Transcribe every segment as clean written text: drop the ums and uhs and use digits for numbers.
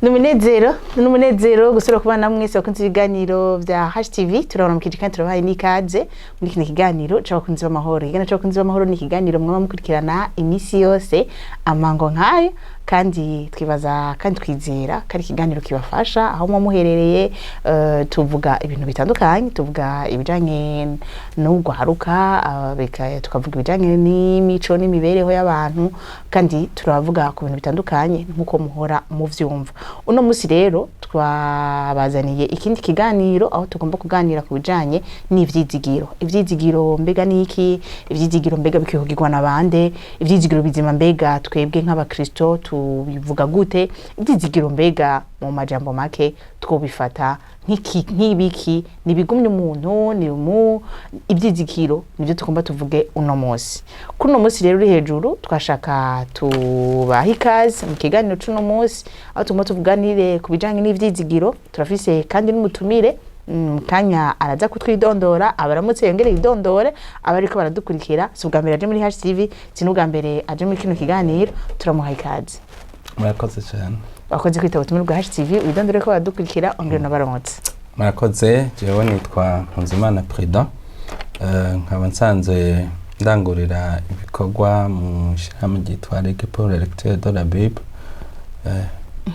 Ni umunezero gusubira kubana mwese bakunze ibiganiro bya HTV. Turabaramukije kandi turabahaye n'ikaze muri kino kiganiro c'abakunzi b'amahoro. Ikiganiro c'abakunzi b'amahoro ni ikiganiro mwaba mukurikirana iminsi yose amango nk'ayo, kandi twibaza kandi twizera ko ari ikiganiro kibafasha aho muba muherereye. Tuvuga ibintu bitandukanye, tuvuga ibijanye n'ugwaruka, tukavuga ibijanye n'imico n'imibereho y'abantu, kandi turavuga ku bintu bitandukanye nk'uko muhora muvyumva. Uno musi rero twabazaniye ikindi kiganiro aho tugomba kuganira ku bijanye n'ivyizigiro. Ivyizigiro mbega niki? Ivyizigiro mbega bikihugirwa na bande? Ivyizigiro bizima mbega twebwe nk'abakristo tubivuga gute? Ivyizigiro mbega mu majambo make twobifata nk'ibiki? Nibigumye umuntu ni mu ivyizigiro, nivyo tugomba tuvuge uno munsi. Kuri uno munsi rero uri hejuru, twashaka tubaha ikaze mu kiganiro c'uno munsi aho tugomba tuvuganire ku bijanye n'ivyizigiro. Turafise kandi n'umutumire, kanya araza kutwidondora, abaramutse yongere yidondore abariko baradukurikira. Si ubwa mbere aje muri HTV, si n'ubwa mbere aje muri kino kiganiro. Turamuha ikaze. Murakoze cyane. Wakoze kwitaba ubutumire bwa HTV. Widondore ko baradukurikira, ongera unabaramutse. Murakoze. Jewe nitwa Nkunzimana Prudent, nkaba nsanzwe ndangurira ibikorwa mu ishyirahamwe ryitwa Ligue pour les lecteurs de la Bible.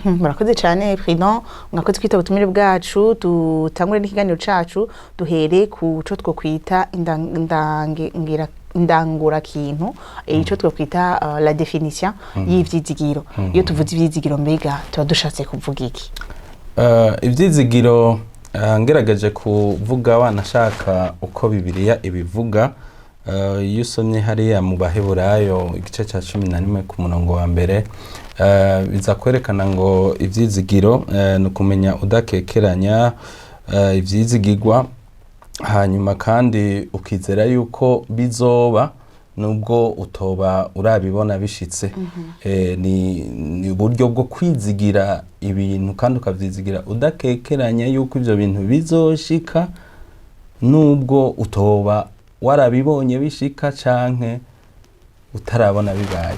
Murakoze cyane Prudent, mwakoze kwitaba ubutumire bwacu. Dutangure n'ikiganiro cacu, duhere ku co twokwita indangurakintu, ico twokwita la définition y'ivyizigiro. Iyo tuvuze ivyizigiro mbega tuba dushatse kuvuga iki? Ivyizigiro, ngerageje kuvuga wanashaka uko Bibiliya ibivuga, iyo usomye hariya mu Baheburayo igice cya 11 ku murongo wa mbere, biza kwerekana ngo ivyizigiro ni ukumenya udakekeranya ivyizigirwa, hanyuma kandi ukizera yuko bizoba nubwo utoba urabibona bishitse. Ni uburyo bwo kwizigira ibintu kandi ukavyizigira udakekeranya yuko ivyo bintu bizoshika nubwo utoba warabibonye bishika canke utarabona bibaye.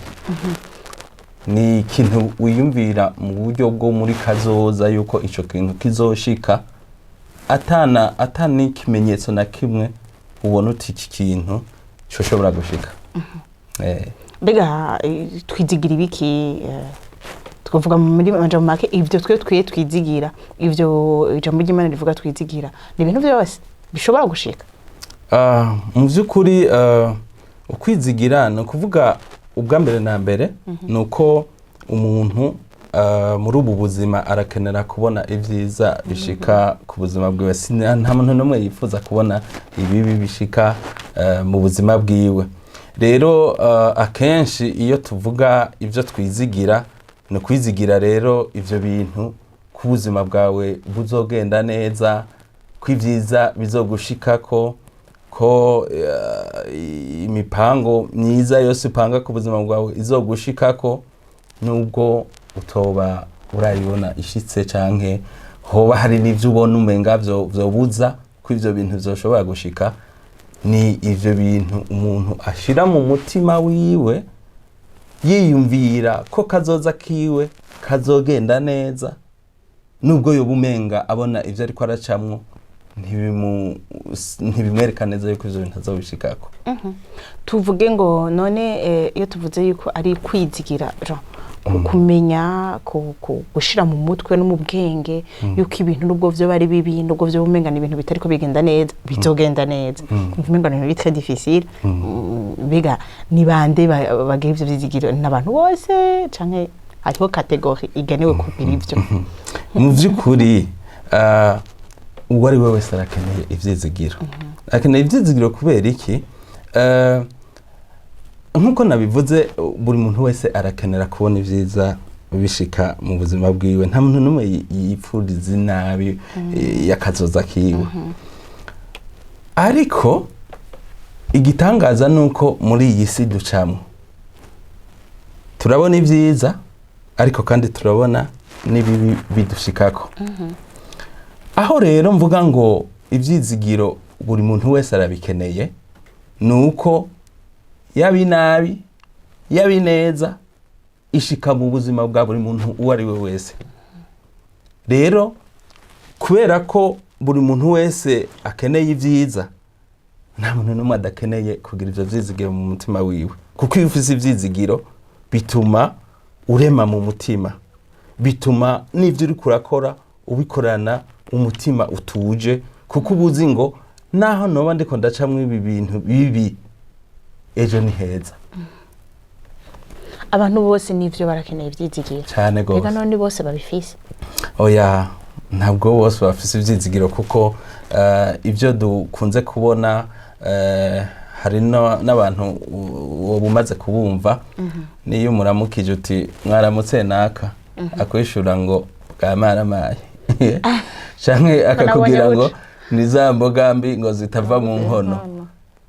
Ni ikintu wiyumvira mu buryo bwo muri kazoza yuko ico kintu kizoshika atana n'ikimenyetso na kimwe ubona uti iki kintu coshobora gushika. Mbega twizigira ibiki? Twavuga muri majambo make ivyo twe twizigira, ivyo ijambo ry'Imana rivuga twizigira, ni ibintu vyose bishobora gushika? Mu by'ukuri, ukwizigira ni ukuvuga ubwa mbere na mbere ni uko umuntu muri ubu buzima arakenera kubona ibyiza bishika ku buzima bwiwe. Nta muntu n'umwe yifuza kubona ibibi bishika mu buzima bwiwe. Rero akenshi iyo tuvuga ibyo twizigira, ni ukwizigira rero ivyo bintu ku buzima bwawe buzogenda neza, ko ibyiza bizogushikako, ko imipango myiza yose upanga ku buzima bwawe izogushikako nubwo utoba urayibona ishitse, canke hoba hari n'ivyo ubona umenga vyobuza ko ivyo bintu vyoshobora gushika. Ni ivyo bintu umuntu ashira mu mutima wiwe yiyumvira ko kazoza kiwe kazogenda neza nubwo yoba umenga abona ivyo ariko aracamwo ntibimwereka neza yuko ivyo bintu azobishikako. Tuvuge ngo none iyo tuvuze yuko ari kwizigira, genre, kumenya gushira mu mutwe no mu bwenge yuko ibintu nubwo vyo bari bibi, nubwo vyo umenga ni ibintu bitariko bigenda neza, bizogenda neza, umenga ni ibintu biri très difficile. Mbega ni bande bagira ivyo vyizigiro? Ni abantu bose canke hariho catégorie igenewe kugira ivyo? Mu by'ukuri, uwo ari we wese arakeneye ivyizigiro. Akeneye ivyizigiro kubera iki? Nk'uko nabivuze, buri muntu wese arakenera kubona ibyiza bishika mu buzima bwiwe. Nta muntu n'umwe yipfuriza inabi y'akazoza kiwe. Ariko igitangaza ni uko muri iyi si ducamwo turabona ibyiza, ariko kandi turabona n'ibibi bidushikako. Aho rero mvuga ngo ibyizigiro buri muntu wese arabikeneye, ni uko yaba inabi yaba ineza ishika mu buzima bwa buri muntu uwo ari we wese. Rero kubera ko buri muntu wese akeneye ibyiza, nta muntu n'umwe adakeneye kugira ivyo vyizigiro mu mutima wiwe, kuko iyo ufise ivyizigiro bituma urema mu mutima, bituma n'ivyo uriko urakora ubikorana umutima utuje, kuko uba uzi ngo naho noba ndiko ndacamwo ibi bintu bibi, ejo ni heza. Abantu bose n'ivyo barakeneye ivyizigiro. Cane Mbega gose. none bose babifise? Oya, ntabwo bose bafise ivyizigiro, kuko ibyo dukunze kubona, hari n'abantu woba umaze kubumva, niyo umuramukije uti "Mwaramutse naka", akwishura ngo "Bwamaramaye", canke akakubwira ngo "Ni za mboga mbi ngo zitava mu nkono".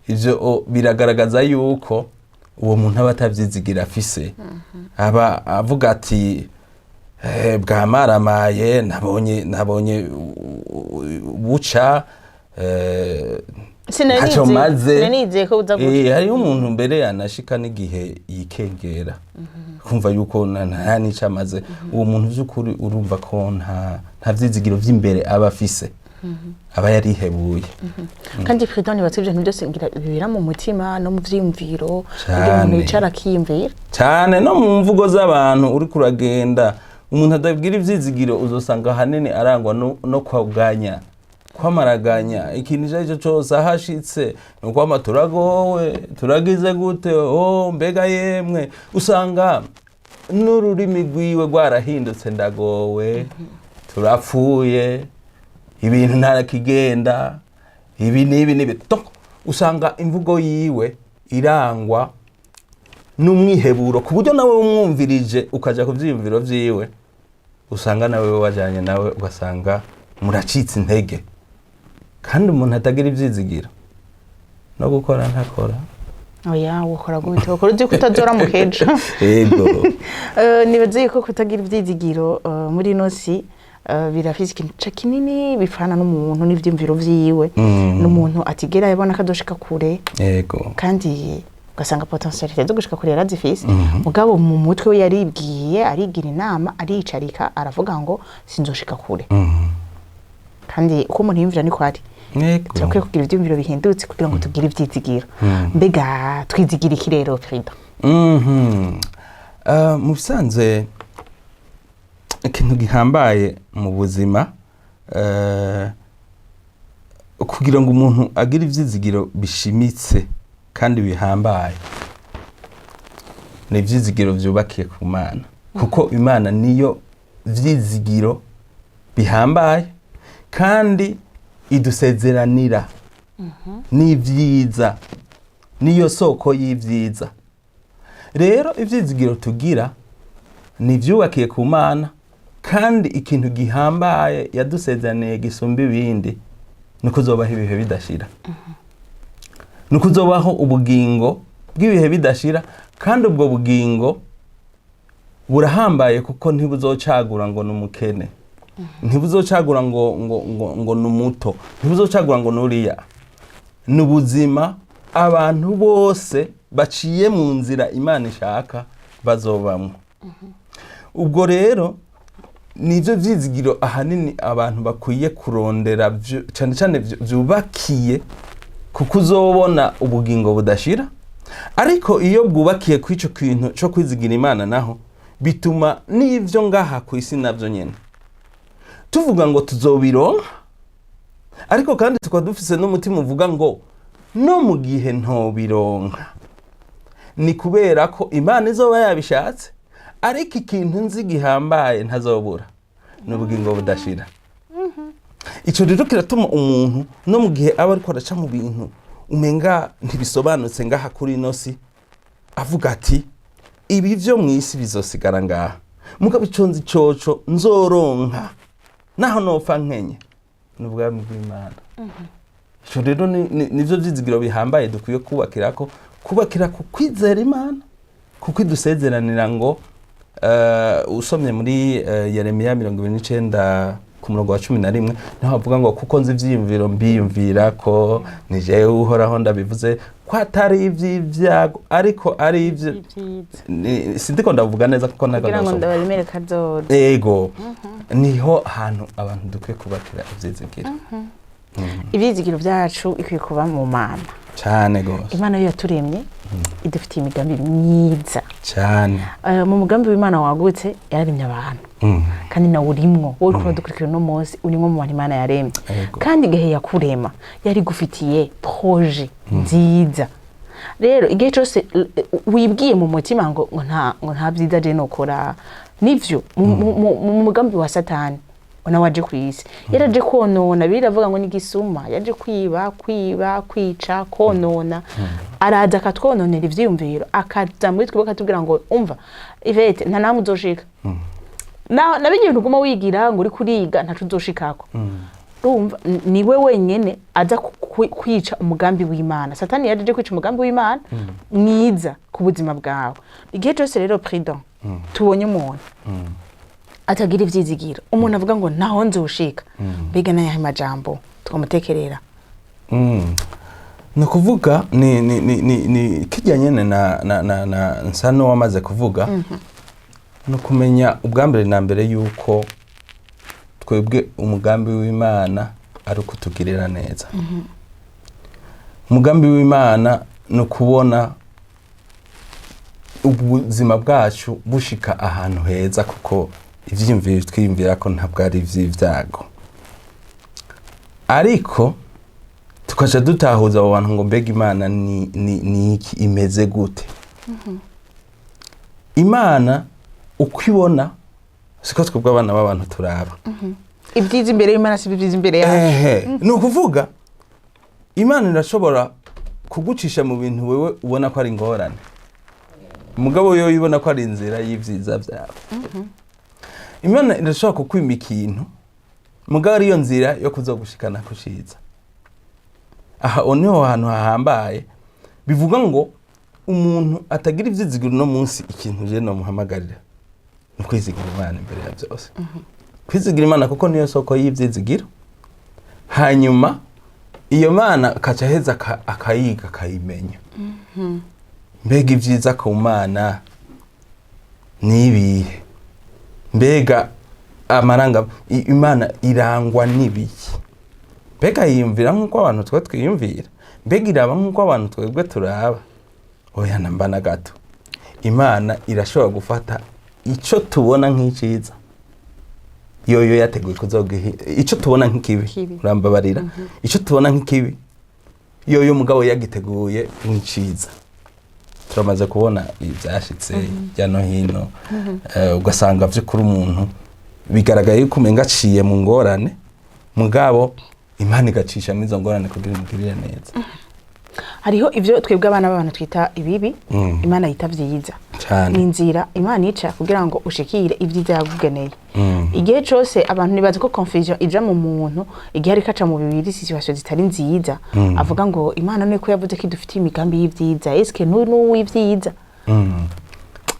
Ivyo biragaragaza yuko uwo muntu aba atavyizigira afise, aba avuga ati "Bwamaramaye, nabonye buca, ntacyo maze." Sinanizeye ko buza guca. Hariho umuntu mbere yanashika n'igihe yikengera, kumva yuko nta n'ico amaze. Uwo muntu vy'ukuri urumva ko nta vyizigiro vy'imbere aba afise, aba yarihebuye. Kandi Prudent, nibatse ibyo bintu byose ngira bibera mu mutima no mu vyiyumviro, kugira umuntu Cane. yicara akiyumvira. Cyane, no mu mvugo z'abantu. Uriko uragenda, umuntu adabwira ivyizigiro uzosanga ahanini arangwa no kwaganya, kwamaraganya ikintu icyo ari cyo cyose. Aho ashitse ni ukwama "Turagowe, turagize gute, oh mbega yemwe!" Usanga n'ururimi rwiwe rwarahindutse: "Ndagowe, turapfuye, ibintu ntarakigenda, ibi n'ibi n'ibi." Donc, usanga imvugo yiwe irangwa n'umwiheburo, ku buryo nawe umwumvirije ukaja ku vyiyumviro vyiwe, usanga nawe wajanye nawe, ugasanga muracitse intege. Kandi umuntu atagira ivyizigiro no gukora ntakora. Oya, wokora gute? Wokora uzi ko utazoramuka ejo? Ego. Nibaze yuko kutagira ivyizigiro muri ino si birafise ikintu kinini bipfana n'umuntu n'ivyiyumviro vyiwe, n'umuntu atigera yabona ko azoshika kure, kandi ugasanga potentialité zo gushika kure yarazifise, mugabo mu mutwe we yaribwiye, arigira inama, ariyicarika, aravuga ngo "Sinzoshika kure". Kandi uko umuntu yiyumvira niko ari. Turakwiye kugira ivyiyumviro bihindutse kugira ngo tugire ivyizigiro. Mbega twizigira iki rero, Frida? Mu bisanzwe ikintu gihambaye mu buzima, kugira ngo umuntu agire ivyizigiro bishimitse kandi bihambaye, ni ivyizigiro vyubakiye ku Mana, kuko Imana niyo vyizigiro bihambaye kandi idusezeranira n'ivyiza, niyo soko y'ivyiza. Rero ivyizigiro tugira ni ivyubakiye ku Mana, kandi ikintu gihambaye yadusezeraniye gisumba ibindi ni ukuzobaho ibihe bidashira, ni ukuzobaho ubugingo bw'ibihe bidashira. Kandi ubwo bugingo burahambaye, kuko ntibuzocagura ngo ni umukene, ntibuzocagura ngo ni umuto, ntibuzocagura ngo ni uriya. Ni ubuzima abantu bose baciye mu nzira Imana ishaka bazobamwo. Ubwo rero nivyo vyizigiro ahanini abantu bakwiye kurondera, cane cane vyubakiye, kuko uzobona ubugingo budashira. Ariko iyo bwubakiye ku ico kintu co kwizigira Imana, naho bituma n'ivyo ngaha ku isi navyo nyene tuvuga ngo tuzobironka, ariko kandi tukaba dufise n'umutima uvuga ngo no mu gihe ntobironka ni kubera ko Imana izoba yabishatse, ariko ikintu nzi gihambaye ntazobura ni ubugingo budashira. Ico rero kiratuma umuntu no mu gihe aba ariko araca mu bintu umenga ntibisobanutse ngaha kuri ino si, avuga ati "Ibi vyo mu isi bizosigara ngaha, mugabo ico nzi coco nzoronka naho nopfa nkenye ni ubwami bw'Imana." Ico rero nivyo vyizigiro bihambaye dukwiye kubakirako, kubakira ku kwizera Imana, kuko idusezeranira ngo, usomye muri Yeremiya 29 ku murongo wa 11, niho havuga ngo kuko nzi ivyiyumviro mbiyumvira ko ni jewe Uhoraho ndabivuze, ko atari ivy'ivyago ariko ari ivyo Ibyiza. Sindiko ndavuga neza kuko ntabwo Kugira ngo ndasoma. ndabaremere kazoza. Ego, niho hantu abantu dukwiye kubakira ivyizigiro. Ibyizigiro byacu ikwiye kuba mu Mana. Cane gose. Imana yo yaturemye idufitiye imigambi myiza. Cane. Mu mugambi w'Imana wagutse yararemye abantu, kandi nawe urimwo, wowe uriko uradukurikira uno munsi urimwo mu bantu Imana yaremye. Kandi igihe yakurema yari igufitiye projet nziza. Rero igihe cyose wibwiye mu mutima ngo nta byiza je nokora, nivyo mu mugambi wa Satani nawe waje ku isi yaraje konona. Biravuga ngo n'igisuma yaje kwiba, kwica, konona. Araza akatwononera ivyiyumviro, akaza muri twebwe akatubwira ngo umva Ivete, nta namwe uzoshika, na bijya bintu uguma wigira ngo uri kuriga ntaco uzoshikako. Urumva niwe wenyene aza kwica umugambi w'Imana. Satani yaje kwica umugambi w'Imana mwiza ku buzima bwawe. Igihe cyose rero Prudent tubonye umuntu atagira ivyizigiro, umuntu avuga ngo ntaho nzoshika, mbega n'ayahe majambo twamutekerera? Ni ukuvuga ni kijya nyene na nsa n'uwamaze kuvuga, ni ukumenya ubwa mbere na mbere yuko twebwe umugambi w'Imana ari ukutugirira neza. Umugambi w'Imana ni ukubona ubuzima bwacu bushika ahantu heza, kuko ivyiyumviro twiyumvira ko ntabwo ari ivy'ivyago. Ariko tukaca dutahuza abo bantu ngo mbega Imana ni iki, imeze gute? Imana uko ibona siko twebwe abana b'abantu turaba. Ibyiza imbere y'Imana si ibyiza imbere yacu. Ehe, ni ukuvuga Imana irashobora kugucisha mu bintu wewe ubona ko ari ingorane, mugabo yo ibona ko ari inzira y'ibyiza byawe. Imana irashobora kukwima ikintu, mugabo ariyo nzira yo kuzogushikana ku ciza. Aha niho hantu hahambaye. Bivuga ngo umuntu atagira ivyizigiro uno munsi, ikintu je nomuhamagarira ni ukwizigira Imana imbere ya byose, kwizigira Imana kuko niyo soko y'ivyizigiro. Hanyuma iyo Mana akaca aheza akayiga, akayimenya. Mbega ibyiza ku Mana ni ibihe? Mbega amaranga Imana irangwa n'ibiki? Mbega yiyumvira nk'uko abantu twe twiyumvira? Mbega iraba nk'uko abantu twebwe turaba? Oya, namba na gato. Imana irashobora gufata ico tubona nk'iciza, yoyo yateguye kuzogiha ico tubona nk'ikibi. Kibi. Urambabarira, ico tubona nk'ikibi yoyo mugabo yagiteguye nk'iciza. Turamaze kubona ibyashitse hirya no hino, ugasanga vy'ukuri umuntu bigaragaye yuko umenga aciye mu ngorane, mugabo Imana igacishamo izo ngorane kugira imugirire neza. Hariho ibyo twebwe abana b'abantu twita ibibi, Imana yita vyiza. Cane. Ni inzira Imana ica kugira ngo ushikire ibyiza yakugeneye. Igihe cose abantu nibaza ko confusion ija mu muntu igihe ariko aca mu bibiri situation zitari nziza, avuga ngo Imana niko yavuze ko idufitiye imigambi y'ivyiza, eske n'uyu n'uw'ivyiza?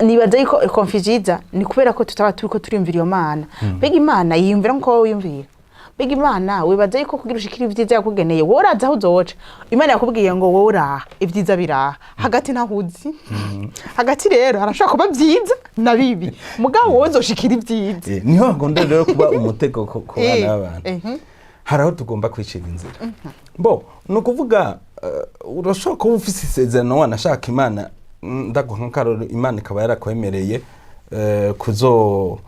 Nibaza yuko confusion iza ni kubera ko tutaba turiko turiyumvira iyo Mana. Mbega Imana yiyumvira nkuko wowe wiyumvira? Mbega Imana wibaza yuko kugira ushikire ibyiza yakugeneye wowe uraza aho uzoca? Imana yakubwiye ngo wowe uraha, ibyiza biraha hagati, ntaho uzi hagati. Rero harashobora kuba byiza na bibi, mugabo wowe uzoshikira ibyiza. Niho hagomba rero kuba umutego ku bana b'abantu. Hari aho tugomba kwicira inzira. Bo ni ukuvuga urashobora kuba ufise isezerano, wanashaka Imana, ndaguha nk'akarorero, Imana ikaba yarakwemereye kuzo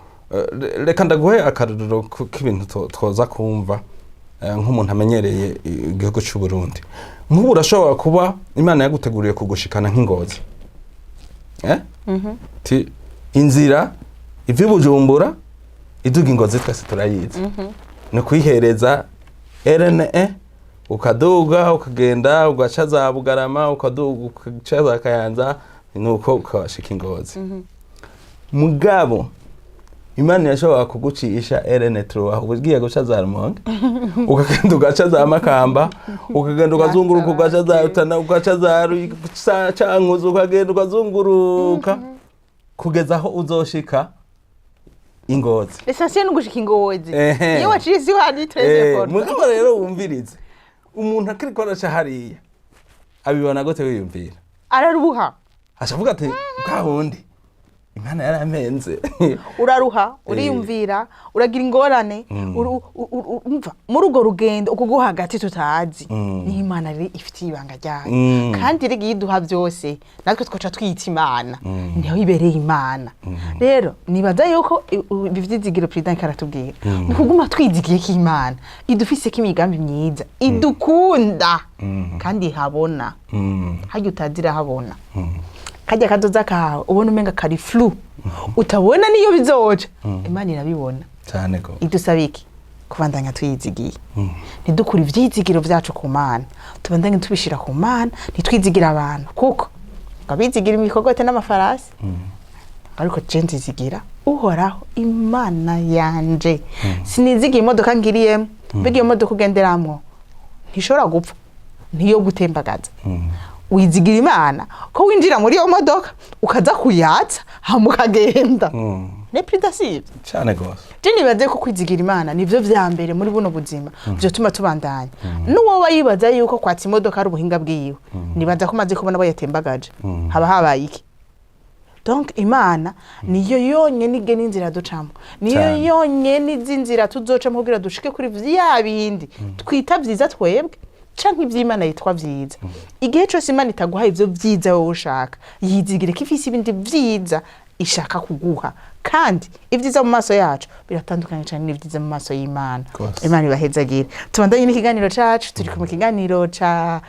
reka ndaguhe akarorero k'ibintu twoza kumva, nk'umuntu amenyereye igihugu cy'u Burundi. Nk'ubu urashobora kuba Imana yaguteguriye kugushikana nk'ingozi, eh? Ti inzira iva i Bujumbura iduga Ingozi twese turayizi, ni kuyihereza RNE, ukaduga ukagenda ugaca za Bugarama, ukaduga ugaca za Kayanza, nuko ukabashika Ingozi. Mugabo Imana irashobora kugucisha RN3, ugiye guca za Rumonge, ukagenda ugaca za Makamba, ukagenda ukazunguruka, ugaca za Rutana, ugaca za Cankuzo, ukagenda ukazunguruka kugeza aho uzoshika. Ingozi. L'essentiel ni ugushika Ingozi. Ehe. Iyo waciye isi wani très important. Mugabo rero wumvirize, umuntu akiriko araca hariya abibona gute? Wiyumvira Araruha. Acavuga ati: "Bwa wundi Imana yarampenze." Uraruha, uriyumvira, uragira ingorane, umva muri urwo rugendo ukuguha hagati tutazi, niho Imana rero ifitiye ibanga ryayo. Kandi rero iduha byose, natwe twaca twiyita Imana, niho ibereye Imana. Rero nibaza yuko ibi vyizigiro President karatubwira ni kuguma twizigiye ko Imana idufise ko imigambi myiza, idukunda kandi ihabona. Harya utazi irahabona. Karya kazoza kawe ubona umenga kari flou, utabona niyo bizoca, Imana irabibona. Cyane go. Idusaba iki? Kubandanya tuyizigiye, ntidukure ivyizigiro vyacu ku Mana, tubandanye tubishira ku Mana, ntitwizigire abantu, kuko ngo abizigira imikogote n'amafarasi, ariko je nzizigira Uhoraho Imana yanje. Sinizigiye imodoka ngiriyemo. Mbega iyo modoka ugenderamwo ntishobora gupfa, ntiyo gutembagaza? Wizigira Imana ko winjira muri iyo modoka ukaza kuyatsa hama ukagenda. Ne Prida, sivyo? Cyane gose. Je nibaze ko kwizigira Imana nivyo vya mbere muri buno buzima vyotuma tubandanya. N'uwoba yibaza yuko kwatsa imodoka ari ubuhinga bwiwe, nibaza ko maze kubona bayatembagaje, haba habaye iki? Donc Imana niyo yonyene igena inzira ducamo, niyo yonyene izi inzira tuzocamo kugira dushike kuri vya bindi twita vyiza twebwe canke ivy'Imana yitwa vyiza. Igihe cose Imana itaguha ivyo vyiza wowe ushaka, yizigire ko ifise ibindi vyiza ishaka kuguha, kandi ibyiza mu maso yacu biratandukanye cyane n'ibyiza mu maso y'Imana. Imana ibahezagire. Tubandanye n'ikiganiro cacu. Turi mu kiganiro ca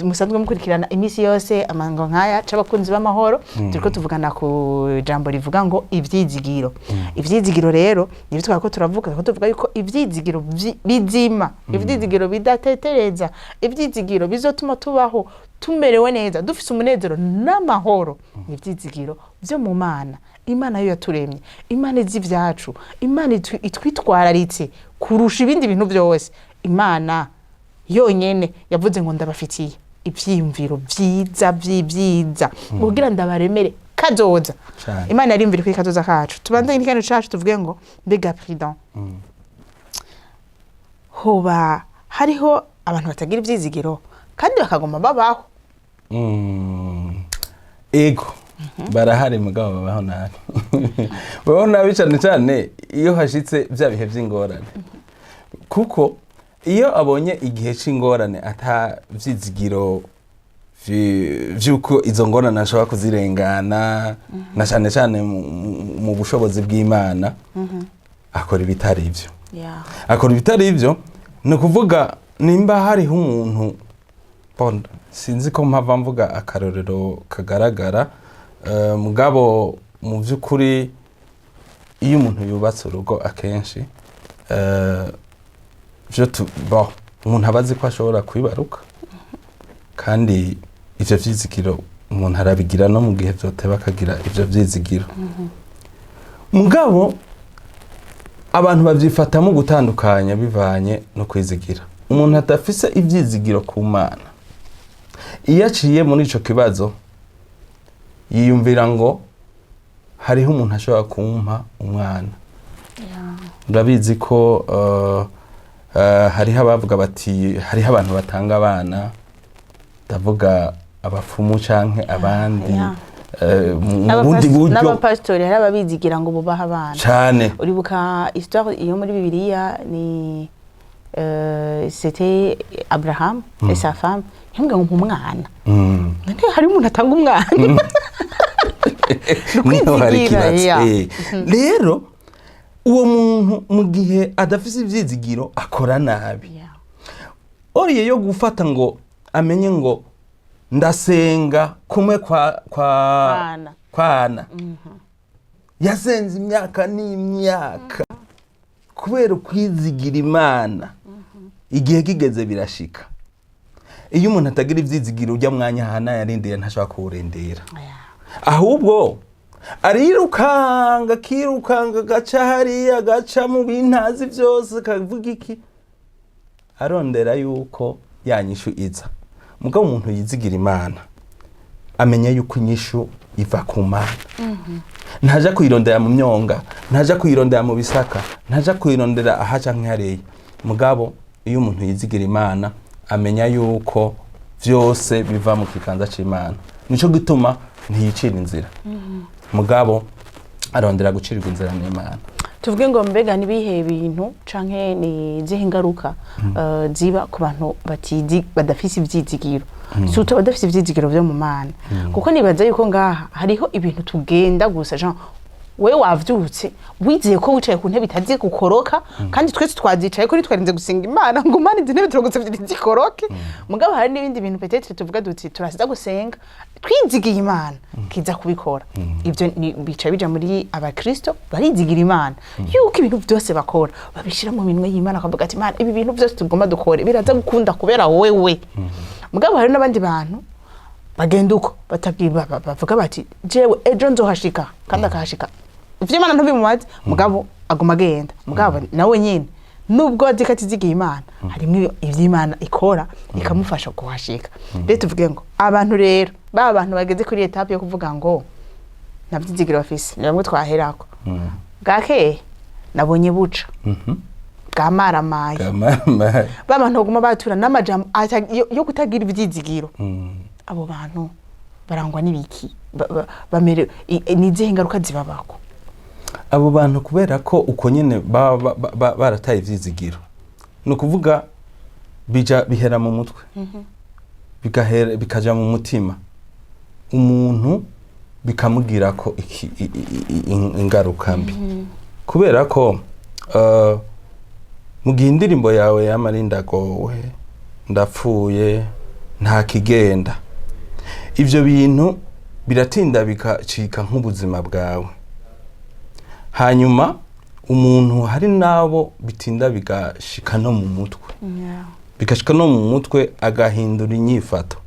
musanzwe mukurikirana iminsi yose amango nk'aya c'abakunzi b'amahoro. Turiko tuvugana ku jambo rivuga ngo ivyizigiro. Ivyizigiro rero nibyo twariko turavuga, ko tuvuga yuko ivyizigiro bizima, ivyizigiro bidatetereza, ivyizigiro bizotuma tubaho tumerewe neza, dufise umunezero n'amahoro, ni ivyizigiro vyo mu Mana. Imana yo yaturemye, Imana izi ivyacu, Imana itwitwararitse kurusha ibindi bintu byose. Imana yonyene yavuze ngo: "Ndabafitiye ivyiyumviro vyiza vy'ivyiza kugira ndabaremere kazoza." Imana yarimvira kuri kazoza kacu. Tubandanye n'ikiganiro cacu, tuvuge ngo: mbega Prudent, hoba hariho abantu batagira ivyizigiro kandi bakaguma babaho? Ego, barahari, mugabo babaho nabi, babaho nabi cyane cyane iyo hashitse bya bihe by'ingorane, kuko iyo abonye igihe c'ingorane ata vyizigiro vy'uko izo ngorane ashobora kuzirengana, na cyane cyane mu bushobozi bw'Imana, akora ibitari ivyo. Akora ibitari ivyo. Ni ukuvuga nimba hariho umuntu bon, sinzi ko mpava mvuga akarorero kagaragara, mugabo mu by'ukuri iyo umuntu yubatse urugo akenshi, vyo bon, umuntu aba azi ko ashobora kwibaruka, kandi ivyo vyizigiro umuntu arabigira no mu gihe vyoteba akagira ivyo vyizigiro. Mugabo abantu babyifatamo gutandukanya bivanye no kwizigira. Umuntu adafise ivyizigiro ku Mana, iyo aciye muri ico kibazo yiyumvira ngo hariho umuntu ashobora kumpa umwana. Urabizi ko hariho abavuga bati hariho abantu batanga abana, ndavuga abapfumu canke abandi, mu bundi buryo. N'abapasitori hari ababizigira ngo bubahe abana. Cane. Uribuka histoire iyo muri Bibiliya, ni c'était Abraham et sa femme, yambwiye ngo mpa umwana. None hari umuntu atanga umwana? Niho hari Ukwizigira, ikibazo. Ya. Rero uwo muntu mu gihe adafise ivyizigiro akora nabi. Oriye yo gufata ngo amenye ngo ndasenga kumwe kwa Kwana. Kwana yasenze imyaka n'imyaka kubera ukwizigira Imana, igihe kigeze birashika. Iyo umuntu atagira ivyizigiro, ujya mwanya hana yarindira ntashobora kuwurindira. Ahubwo arirukanga, akirukanga, agaca hariya, agaca mu bintazi byose, akavuga iki, arondera yuko ya nyishu iza. Mugabo umuntu yizigira Imana amenya yuko inyishu iva ku Mana. Ntaja kuyirondera mu myonga, ntaja kuyirondera mu bisaka, ntaja kuyirondera aha canke hariya. Mugabo iyo umuntu yizigira Imana, amenya yuko vyose biva mu kiganza c'Imana. Nico gituma ntiyicira inzira, mugabo arondera gucirirwa inzira n'Imana. Tuvuge ngo mbega nibihe bintu canke ni izihe ngaruka ziba ku bantu batizi, badafise ivyizigiro, surtout badafise ivyizigiro vyo mu Mana? Kuko nibaza yuko ngaha hariho ibintu tugenda gusa, genre wewe wavyutse wizeye ko wicaye ku ntebe itazi gukoroka, kandi twese twazicaye kuri twarinze gusenga Imana ngo: "Mana, izi ntebe turagusavye ntizikoroke." Mugabo hari n'ibindi bintu peut-être tuvuga duti turasiza gusenga twizigiye Imana kiza kubikora. Ivyo bica bija muri abakristo barizigira Imana yuko ibintu byose bakora babishira mu minwe y'Imana, akavuga ati: "Imana, ibi bintu byose tugomba dukore biraza gukunda kubera wewe." Mugabo hari n'abandi bantu bagenda uko batabwira, bavuga bati: "Jewe ejo nzohashika," kandi akahashika. Ivyo Imana ntubimubaze, mugabo aguma agenda. Mugabo nawe nyene nubwo azi ko atizigiye Imana, harimwo ivyo Imana ikora ikamufasha kuhashika. Rero tuvuge ngo abantu rero, ba bantu bageze kuri étape yo kuvuga ngo nta vyizigiro bafise, ni bamwe twaherako bwakeye nabonye buca bwamaramaye. Bwamaramaye. Ba bantu baguma batura n'amajambo yo kutagira ivyizigiro, abo bantu barangwa n'ibiki? Ni izihe ngaruka zibabako? Abo bantu, kubera ko uko nyene baba barataye ivyizigiro, ni ukuvuga bija bihera mu mutwe, bigahera bikaja mu mutima umuntu, bikamugirako ingaruka mbi, kubera ko mu gihe indirimbo yawe yama ari "ndagowe, ndapfuye, nta kigenda", ivyo bintu biratinda bikacika nk'ubuzima bwawe. Hanyuma umuntu, hari n'abo bitinda bigashika no mu mutwe, bigashika no mu mutwe, agahindura inyifato,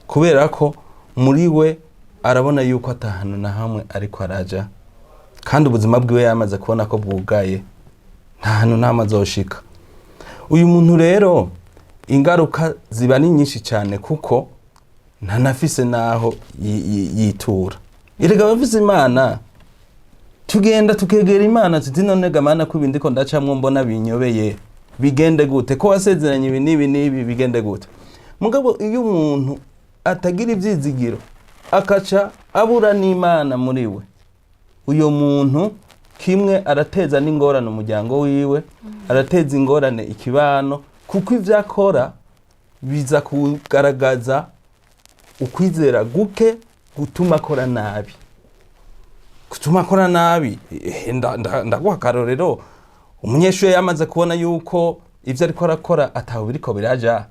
kubera ko muri we arabona yuko atahanu na hamwe ariko araja, kandi ubuzima bwiwe yamaze kubona ko bwugaye, nta hantu na hamwe azoshika. Uyu muntu rero ingaruka ziba ari nyinshi cyane, kuko ntanafise n'aho yitura. Erega abafise Imana tugenda tukegera Imana tuti: "None ga Mana, ko ibi ndiko ndacamwo mbona binyobeye, bigende gute? Ko wasezeranye ibi n'ibi n'ibi, bigende gute?" Mugabo iyo umuntu atagira ivyizigiro, akaca abura n'Imana muri we, uyo muntu kimwe arateza n'ingorane umuryango wiwe, arateza ingorane ikibano, kuko ivyo akora biza kugaragaza ukwizera guke gutuma akora nabi, gutuma akora nabi. Ndaguha akarorero: umunyeshuri yamaze kubona yuko ivyo ariko arakora ataho biriko biraja,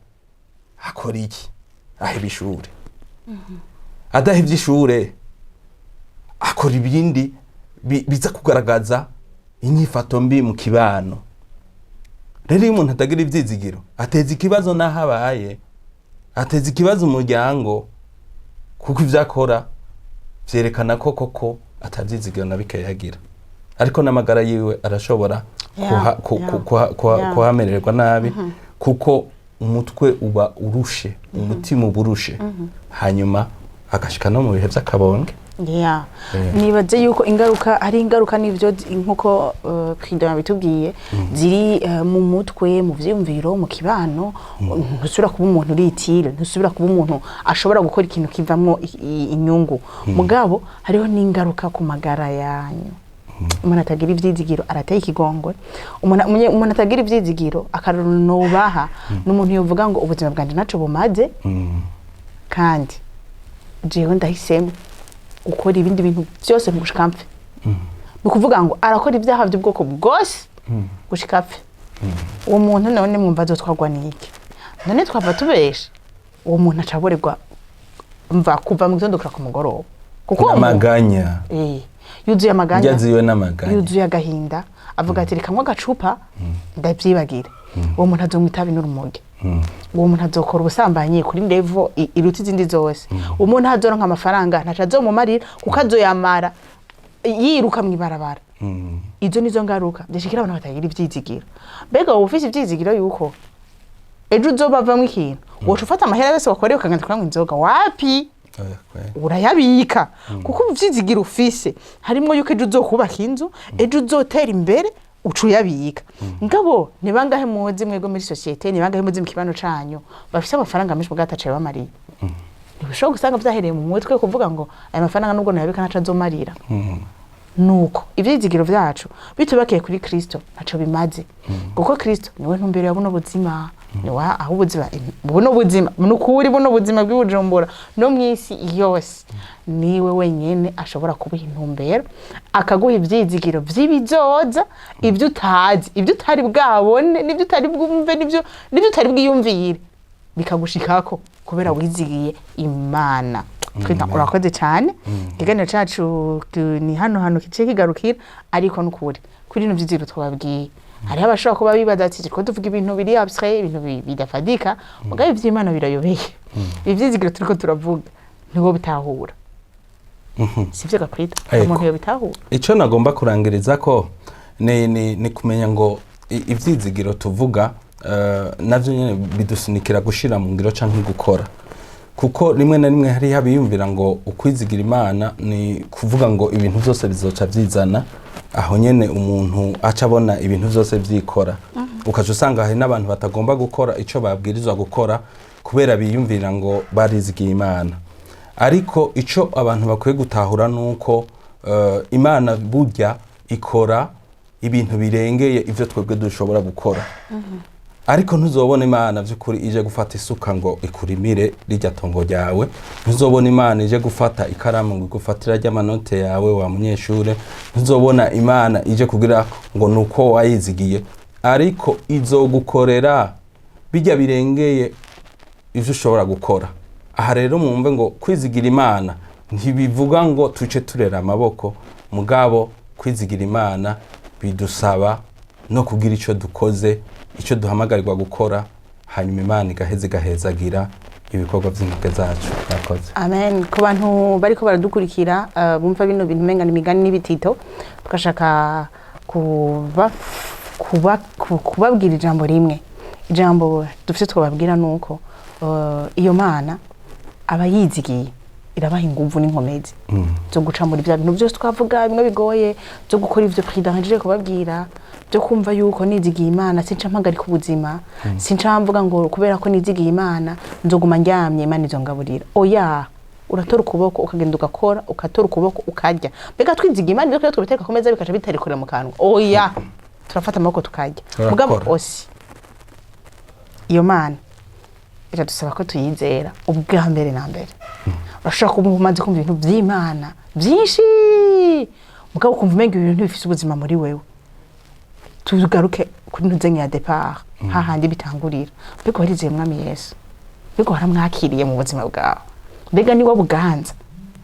akora iki? Aheba ishure. Adahevye ishure, akora ibindi biza kugaragaza inyifato mbi mu kibano. Rero iyo umuntu atagira ivyizigiro, ateza ikibazo n'aho abaye, ateza ikibazo umuryango, kuko ivyo akora vyerekana ko koko atavyizigiro na bikeya yagira. Ariko n'amagara yiwe arashobora kuhamererwa nabi, kuko umutwe uba urushe, umutima uba urushe, hanyuma agashika no mu bihe vy'akabonge. Nibaze yuko ingaruka ari ingaruka n'ivyo nkuko Prudent bitubwiye, ziri mu mutwe, mu vyiyumviro, mu kibano. Ntusubira kuba umuntu uritire, ntusubira kuba umuntu ashobora gukora ikintu kivamwo inyungu. Mugabo hariho n'ingaruka ku magara yanyu. Umuntu atagira ivyizigiro arateye ikigongwe. Umuntu atagira ivyizigiro, akarorero nobaha ni umuntu yovuga ngo: "Ubuzima bwanje ntaco bumaze, kandi jewe ndahisemo gukora ibindi bintu byose gushika mpfe." Ni ukuvuga ngo arakora ibyaha by'ubwoko bwose gushika apfe. Uwo muntu none mwumva azotwarwa n'iki? None twava tubesha? Uwo muntu aca aborerwa mva kuva mu gitondo gushika ku mugoroba, kuko uwo muntu n'amaganya. Yuzuye amaganya. Indya ziwe n'amaganya. Yuzuye agahinda, avuga ati: "Reka nywe agacupa ndavyibagira." Uwo muntu azonywa itabi n'urumogi, uwo muntu azokora ubusambanyi kuri level iruta izindi zose. Uwo muntu azoronka amafaranga ntaco azomumarira, kuko azoyamara yiruka mw'ibarabara. Izo nizo ngaruka zishikira abantu batagira ivyizigiro. Mbega wowe ufise ivyizigiro yuko ejo uzobavamwo ikintu, woca ufata amahera yose wakoreye ukagenda kuranywa inzoga? Wapi. Oya, kweli. Urayabika kuko uvyizigiro ufise harimo yuko ejo uzokubaka inzu, ejo uzotera imbere, uca uyabika. Ngabo ni bangahe muzi mwebwe muri société, ni bangahe muzi mu kibano canyu bafise amafaranga menshi mugabo ataco yabamariye? Ntibishobora gusanga vyahereye mu mutwe, kuvuga ngo aya mafaranga nubwo nayabika ntaco azomarira. Nuko ivyizigiro vyacu bitubakiye kuri Kristo ntaco bimaze, kuko Kristo niwe ntumbero ya buno buzima, niwe aho ubuzima, buno buzima nukuri, buno buzima bw'iBujumbura no mw'isi yose. Niwe wenyene ashobora kubuha intumbero, akaguha ivyizigiro vy'ibizoza, ibyo utazi, ibyo utari bwabone, n'ibyo utari bwumve, n'ibyo utari bwiyumvire, bikagushikako kubera wizigiye Imana. Twita urakoze cyane. Ikiganiro cacu ni hano hantu kiciye kigarukira, ariko nukuri kuri bino vyizigiro twababwiye, hariho abashobora kuba bibaza ati turiko tuvuga ibintu biri abstrait, ibintu bidafatika. Mugabo ivy'Imana birayobeye. Ivyizigiro turiko turavuga ntiwo bitahura, sivyo Gakwita? Ego. Umuntu yobitahura? Icyo nagomba kurangiriza ko ni kumenya ngo ivyizigiro tuvuga navyo nyene bidusunikira gushira mu ngiro canke gukora, kuko rimwe na rimwe hariho abiyumvira ngo ukwizigira Imana ni kuvuga ngo ibintu byose bizoca vyizana, aho nyene umuntu aca abona ibintu byose vyikora, ukaca usanga hari n'abantu batagomba gukora ico babwirizwa gukora kubera biyumvira ngo barizigiye Imana. Ariko ico abantu bakwiye gutahura nuko Imana burya ikora ibintu birengeye ivyo twebwe dushobora gukora. Ariko ntuzobona Imana by'ukuri ije gufata isuka ngo ikurimire rirya tongo ryawe, ntuzobona Imana ije gufata ikaramu ngo igufatire ry'amanote yawe wa munyeshure, ntuzobona Imana ije kugira ngo nuko wayizigiye. Ariko izogukorera bijya birengeye ivyo ushobora gukora. Aha rero mwumve ngo kwizigira Imana ntibivuga ngo tuce turera amaboko, mugabo kwizigira Imana bidusaba no kugira icyo dukoze, icyo duhamagarirwa gukora, hanyuma Imana igaheza igahezagira ibikorwa by'intoke zacu. Murakoze. Amen. Ku bantu bariko baradukurikira bumva bino bintu umenga ni imigani n'ibitito, tugashaka kubabwira ijambo rimwe. Ijambo dufite twababwira ni uko iyo Mana aba yizigiye irabaha inguvu n'inkomezi zo guca muri bya bintu byose twavuga bimwe bigoye, zo gukora ivyo président kubabwira, byo kumva yuko nizigiye Imana sinca mpagarika ubuzima, sinca mvuga ngo kubera ko nizigiye Imana nzoguma ndyamye, Imana izongaburira. Oya, uratora ukuboko ukagenda ugakora, ukatora ukuboko ukarya. Mbega twizigiye Imana ibyo kurya twabitereka ku meza bikaca bitarikorera mu kanwa? Oya, turafata amaboko tukarya. Turakora. Mugabo osi iyo Mana iradusaba ko tuyizera ubwa mbere na mbere. Urashobora kuba umaze kumva ibintu by'Imana byinshi, mugabo ukumva umenga ibintu bifise ubuzima muri wewe. Tugaruke kuri ntuzenye ya départ, hahandi bitangurira. Mbega warizeye Mwami Yesu? Mbega waramwakiriye mu buzima bwawe? Mbega niwe buganza?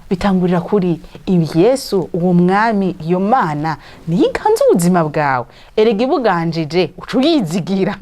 Bitangurira kuri ibi: Yesu, uwo Mwami, iyo Mana niyo iganza ubuzima bwawe. Erega ibuganjije uca uyizigira.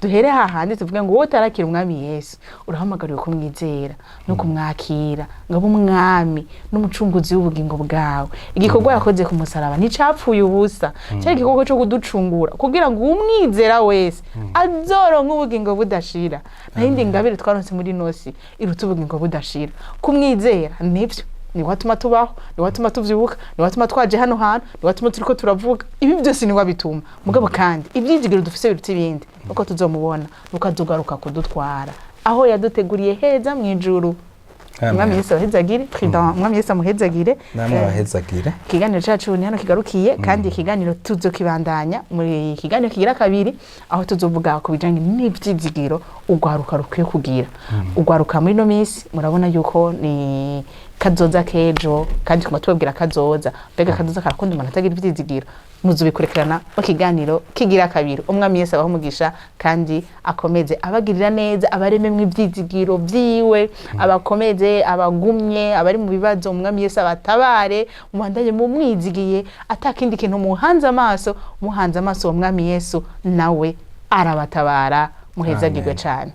Duhere hahandi tuvuge ngo wowe utarakira Umwami Yesu, urahamagariwe kumwizera no kumwakira ngo abe Umwami n'Umucunguzi w'ubugingo bwawe. Igikorwa yakoze ku musaraba nticapfuye ubusa, cyari igikorwa cyo kuducungura kugira ngo umwizera wese azoronke ubugingo budashira. Nta yindi ngabire twaronse muri nosi iruta ubugingo budashira. Kumwizera nibyo, niwe atuma tubaho, niwe atuma tuvyuka, niwe atuma twaje hano hantu, niwe atuma turiko turavuga ibi byose, niwe abituma. Mugabo kandi ivyizigiro dufise biruta ibindi uko tuzomubona, nuko azogaruka kudutwara aho yaduteguriye heza mw'ijuru. Umwami Yesu abahezagire. Président, Umwami Yesu amuhezagire. Namwe abahezagire. Ikiganiro cacu ni hano kigarukiye, kandi ikiganiro tuzokibandanya muri ikiganiro kigira kabiri, aho tuzovuga ku bijanye n'ivyizigiro urwaruka rukwiye kugira. Urwaruka muri ino minsi murabona yuko ni kazoza k'ejo, kandi tuguma tubabwira kazoza. Mbega kazoza karakunda umuntu atagira ivyizigiro? Muzobikurikirana mu kiganiro kigira kabiri. Umwami Yesu abahe umugisha kandi akomeze abagirira neza, abarememwo ivyizigiro vyiwe, abakomeze, abagumye. Abari mu bibazo, Umwami Yesu abatabare. Mubandanye mumwizigiye, atakindi kintu muhanze amaso. Muhanze amaso uwo Mwami Yesu, nawe arabatabara. Muhezagirwe Amen. cane.